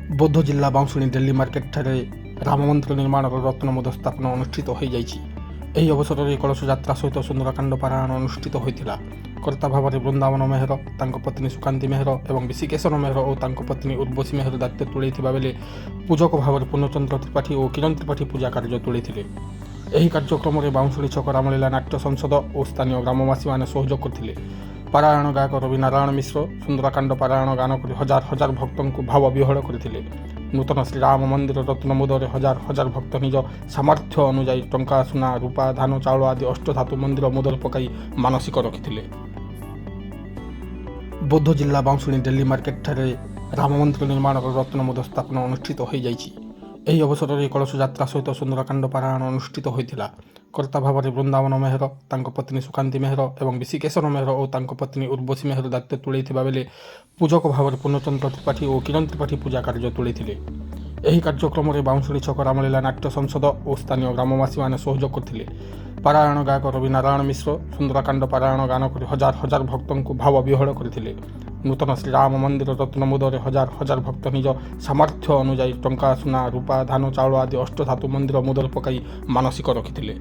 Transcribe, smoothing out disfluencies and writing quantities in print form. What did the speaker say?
ବୌଦ୍ଧ ଜିଲ୍ଲା ବାଉଁଶୁଣୀ ଡେଲି ମାର୍କେଟଠାରେ ରାମ ମନ୍ଦିର ନିର୍ମାଣର ରତ୍ନମୁଦ ସ୍ଥାପନ ଅନୁଷ୍ଠିତ ହୋଇଯାଇଛି। ଏହି ଅବସରରେ କଳସ ଯାତ୍ରା ସହିତ ସୁନ୍ଦରକାଣ୍ଡ ପାରାୟଣ ଅନୁଷ୍ଠିତ ହୋଇଥିଲା। କର୍ତ୍ତା ଭାବରେ ବୃନ୍ଦାବନ ମେହେର, ତାଙ୍କ ପତ୍ନୀ ସୁକାନ୍ତି ମେହେର ଏବଂ ବିଶିକେଶନ ମେହେର ଓ ତାଙ୍କ ପତ୍ନୀ ଉର୍ବଶୀ ମେହେର ଦାୟିତ୍ୱ ତୁଲେଇଥିବା ବେଳେ ପୂଜକ ଭାବରେ ପୂର୍ଣ୍ଣଚନ୍ଦ୍ର ତ୍ରିପାଠୀ ଓ କିରଣ ତ୍ରିପାଠୀ ପୂଜା କାର୍ଯ୍ୟ ତୁଲେଇଥିଲେ। ଏହି କାର୍ଯ୍ୟକ୍ରମରେ ବାଉଁଶୁଣୀ ଛକ ରାମଲୀଳା ନାଟ୍ୟ ସଂସଦ ଓ ସ୍ଥାନୀୟ ଗ୍ରାମବାସୀମାନେ ସହଯୋଗ କରିଥିଲେ। ପାରାୟଣ ଗାୟକ ରବି ନାରାୟଣ ମିଶ୍ର ସୁନ୍ଦରାକାଣ୍ଡ ପାରାୟଣ ଗାନ କରି ହଜାର ହଜାର ଭକ୍ତଙ୍କୁ ଭାବ ବିହ୍ୱଳ କରିଥିଲେ। ନୂତନ ଶ୍ରୀରାମ ମନ୍ଦିର ରତ୍ନମୁଦରେ ହଜାର ହଜାର ଭକ୍ତ ନିଜ ସାମର୍ଥ୍ୟ ଅନୁଯାୟୀ ଟଙ୍କା, ସୁନା, ରୂପା, ଧାନ, ଚାଉଳ ଆଦି ଅଷ୍ଟଧାତୁ ମନ୍ଦିର ମୁଦରେ ପକାଇ ମାନସିକ ରଖିଥିଲେ। ବୌଦ୍ଧ ଜିଲ୍ଲା ବାଉଁଶୁଣୀ ଡେଲି ମାର୍କେଟଠାରେ ରାମ ମନ୍ଦିର ନିର୍ମାଣର ରତ୍ନମୁଦ ସ୍ଥାପନ ଅନୁଷ୍ଠିତ ହୋଇଯାଇଛି। ଏହି ଅବସରରେ କଳସ ଯାତ୍ରା ସହିତ ସୁନ୍ଦରକାଣ୍ଡ ପାରାୟଣ ଅନୁଷ୍ଠିତ ହୋଇଥିଲା। କର୍ତ୍ତା ଭାବରେ ବୃନ୍ଦାବନ ମେହେର, ତାଙ୍କ ପତ୍ନୀ ସୁକାନ୍ତି ମେହେର ଏବଂ ବିଶିକେଶନ ମେହେର ଓ ତାଙ୍କ ପତ୍ନୀ ଉର୍ବଶୀ ମେହେର ଦାୟିତ୍ୱ ତୁଲେଇଥିବା ବେଳେ ପୂଜକ ଭାବରେ ପୂର୍ଣ୍ଣଚନ୍ଦ୍ର ତ୍ରିପାଠୀ ଓ କିରଣ ତ୍ରିପାଠୀ ପୂଜା କାର୍ଯ୍ୟ ତୁଲେଇଥିଲେ। ଏହି କାର୍ଯ୍ୟକ୍ରମରେ ବାଉଁଶୁଣୀ ଛକ ରାମଲୀଳା ନାଟ୍ୟ ସଂସଦ ଓ ସ୍ଥାନୀୟ ଗ୍ରାମବାସୀମାନେ ସହଯୋଗ କରିଥିଲେ। ପାରାୟଣ ଗାୟକ ରବି ନାରାୟଣ ମିଶ୍ର ସୁନ୍ଦରାକାଣ୍ଡ ପାରାୟଣ ଗାନ କରି ହଜାର ହଜାର ଭକ୍ତଙ୍କୁ ଭାବ ବିହ୍ୱଳ କରିଥିଲେ। ନୂତନ ଶ୍ରୀରାମ ମନ୍ଦିର ରତ୍ନମୁଦରେ ହଜାର ହଜାର ଭକ୍ତ ନିଜ ସାମର୍ଥ୍ୟ ଅନୁଯାୟୀ ଟଙ୍କା, ସୁନା, ରୂପା, ଧାନ, ଚାଉଳ ଆଦି ଅଷ୍ଟଧାତୁ ମନ୍ଦିର ମୁଦରେ ପକାଇ ମାନସିକ ରଖିଥିଲେ।